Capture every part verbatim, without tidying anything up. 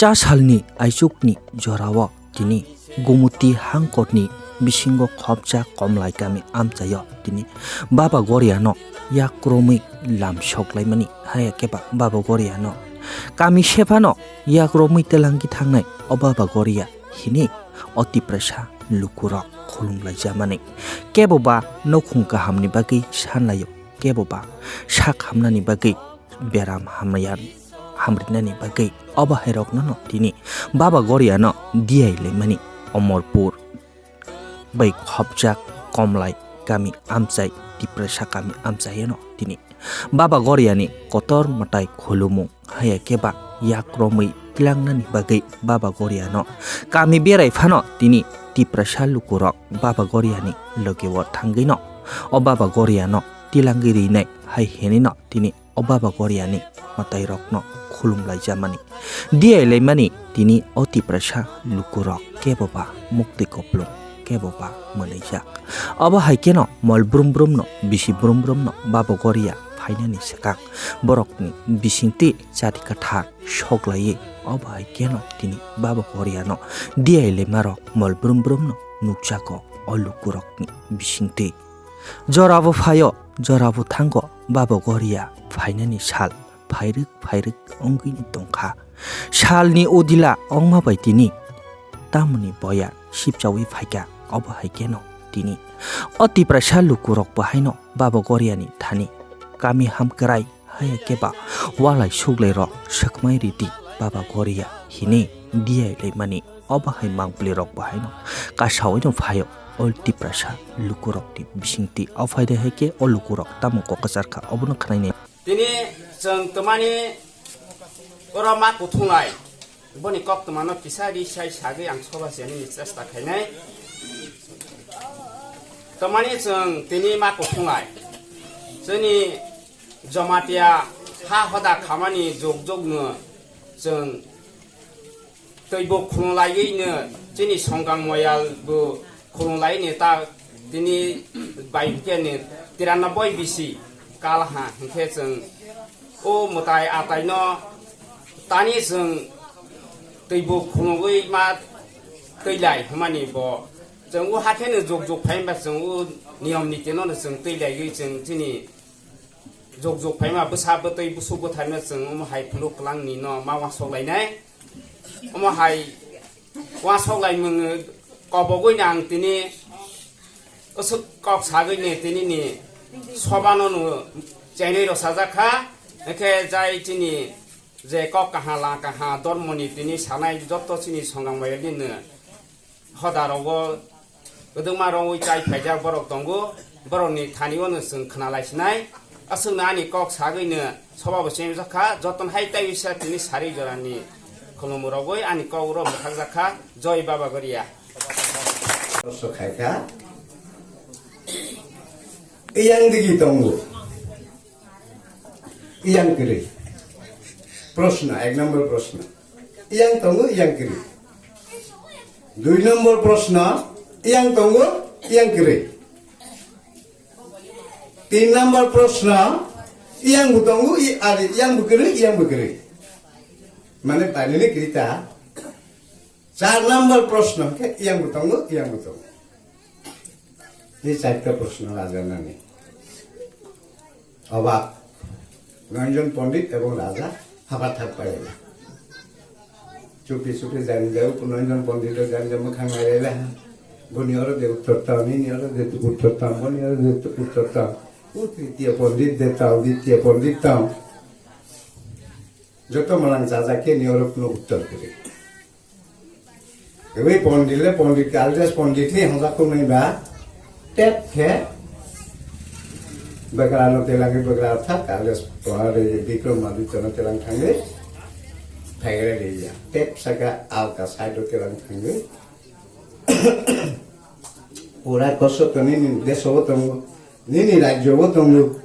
Ta salni aichukni jorao tini Gumuti hangkorni bisingo khopjak Komlai kami amchaio tini Baba Goriano yakromwi lam soklaimani, haya khe ba Baba Goriano kami sephano yakromwi telangwi thangnai o Baba Goria hini o Tiprasa lukurok khulumlaijamani. Kebo ba nukhung kahamni bagwi sanlaio, kebo ba sak hamnani bagwi beram hamya hamrinani bagwi obo hairokno no tini Baba Goriano diyai laimani Omorpur bai khopjak Komlai kami amchai Tiprasa kami amchaiano tini Baba Goriani kotor mwtai khulumung haya khe ba yakromwi tlangnani bagwi Baba Goriano kami berai phano tini Tiprasa lukurok Baba Goriani logio thangwino o Baba Goriano tilangwi rinai hai hinino tini o Baba Goriani mwtairokno khulumlaijamani, diyai laimani tini o Tiprasa lukurok kebo ba muktwi koplung, kebo ba mwnwijak. Obo hai kheno mol brum brumno, bisi brum brumno Baba Goria phainani swkang borokni bisingtwi chati kwthar soklaiwi obo hai kheno tini Baba Goriano diyai laimarok mol brum brumno nukjago o lukurokni bisingtwi. Jorabo phaio, jorabo thango, Baba Goria phainani sal phairwk phairwk wngwini tongkha. Salni udila wngma bai tini tamoni boya sipchawi phaikha, obo hai kheno tini o Tiprasa lukurok bo haino Baba Goriani thani kami hamkrai haya khe ba walai suklairok swkmai ridi Baba Goria hini diyai laimani. Obo hai mangpilirok bo haino kasaoino phaio o Tiprasa lukurokni bisingtwi. O phaide hai khe o lukurok tamo kok kwchar kha, obono khnainai. Tini chwng twmani oro ma kuthunglai, boni koktwmano kisa ri sai sagwi ang soba se nini chesta khainai. Twmani chwng tini ma kuthunglai, chwngni Jamatia ha hoda khamani jog jogno chwng twibo khulumlaiwi no chini songkang moyal bo khulumlai ni ta tini bai hwnkhe ni tiranoboi bisi kal ha hwnkhe chwng o mwtai atai no tani chwng twibo khulumwi ma twilai hwnmani bo chwng o hakhe no jog jog phai hwnba chwng o niyom niti no chwng twilaiwi chwng chini jog jog phaima bwsa bwtwi busuk bwthaino chwng omo hai phunuk kwlangni no ma uansuk lainai. Omo hai uansuk laimung kobogwi no ang tini usuk kok sagwi ni tini ni sobano no chenwi rw sajak kha. Hwnkhe jai chini je kok kaha la kaha dormoni tini sanai joto chini songang bai ni no hoda rogo kwdwkma rongwi chai phaijak borok tongo, borokni thani-o no chwng khna lai sinai. Aswkno ani kok sagwi no soba bo chemjak kha, jotono hai taiwi sa tini sari jorani khulumrogwi ani kok ro mwthakjak kha. Joi Baba Goria. Prosto khaikha. Iyang digi tongo. Iyang kwrwi. Proshno, ek number proshno. Iyang tongo, iyang kwrwi. Dui number proshno, iyang tongo, iyang kwrwi. Tin number proshno, iyang bo tongo, i-, ari, iyang bo kwrwi, iyang bo kwrwi. Mane, finally, kwrwi ta. Char number proshno khe, iyang bo tongo, iyang bo tongo. Ni charta proshno raja nani. Obak, Ranjan Pandit ebong raja haba thak paila. Chupi chupi jani jau, Ranjan Pandit jani jau, mwkhang nailaila. Boni oro de uttor tao, nini oro de uttor tao, boni oro de uttor tao. O tritiya pandit de tao, ditiya pandit tao. Joto malang chajakhe ni oro kuno uttor kwrwi. Ewi pondit le pondit, Kalidas pondit ni hwnjak tongnai ba, tep khe bwkra no telangwi bwkra thak, Kalidas pohar Bikram Aditya no telang thangwi phaigra liya. Tep saka alka side o telang thangwi. Pura koso to nini deso bo tongo, nini rajyo bo tongo.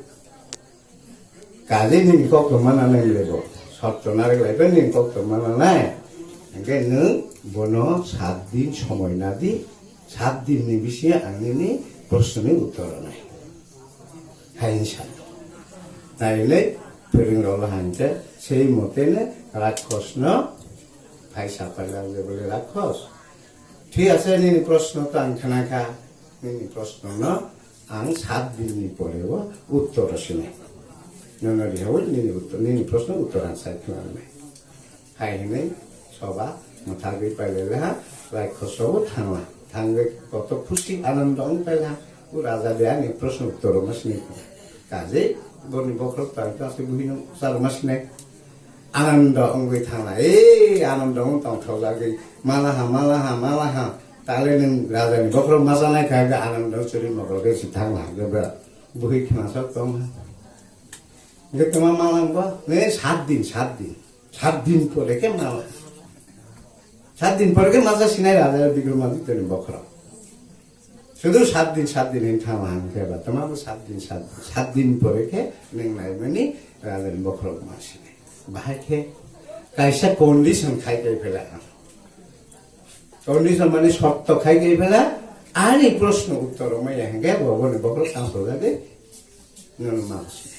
Kali nini kok tongma nanai lebo. Sotto narek laibai nini kok tongma nanai. Hingke nwng bono sat din somoi nadi, sat din ni bisingo ang nini proshno ni uttor rwnai. Hai hinwi sano. Nailai phwrwng rok hingke sei mote ne rakkhos no Phai sapailak je bole rakkhos. Thik ase, nini proshno to ang khnakha, nini proshno no ang sat din ni pore o uttor sinai. Nono rihawi nini uttor, nini proshno uttor ang sai khna nai. Hai hinwi soba mwthagwi pailailaha, raikhoso bo thangla. Thangwi koto khusi anando wng paila. O raja de ani proshno uttor ma sinai. Kaje boni bokhorok tang tang se buhino sar ma sinai. Anando wngwi thangla. Ei anando wng tongthok jagwi malaha, malaha, malaha. Tale nwng raja ni bokhorok ma sanai kha ga anando churi mogol ge si thangla. Ga ba buhi khna sok tong ha. Ga tama malang ba ne sat din, sat din. Sat din pore khe mala. Sat din pore khe masa sinai raja Bikramaditya ni bokhorok. Sudu sat din, sat din hin thang hang khe ba, tama bo sat din, sat, sat din pore khe neng nai mani raja ni bokhorok ma sinai. Bahai khe kaisa condition khai kai phela ang. Condition mani sotto khai kai phela ani proshno uttor ma ya hang khe bo boni bokhorok tang so jade nang ma sinai.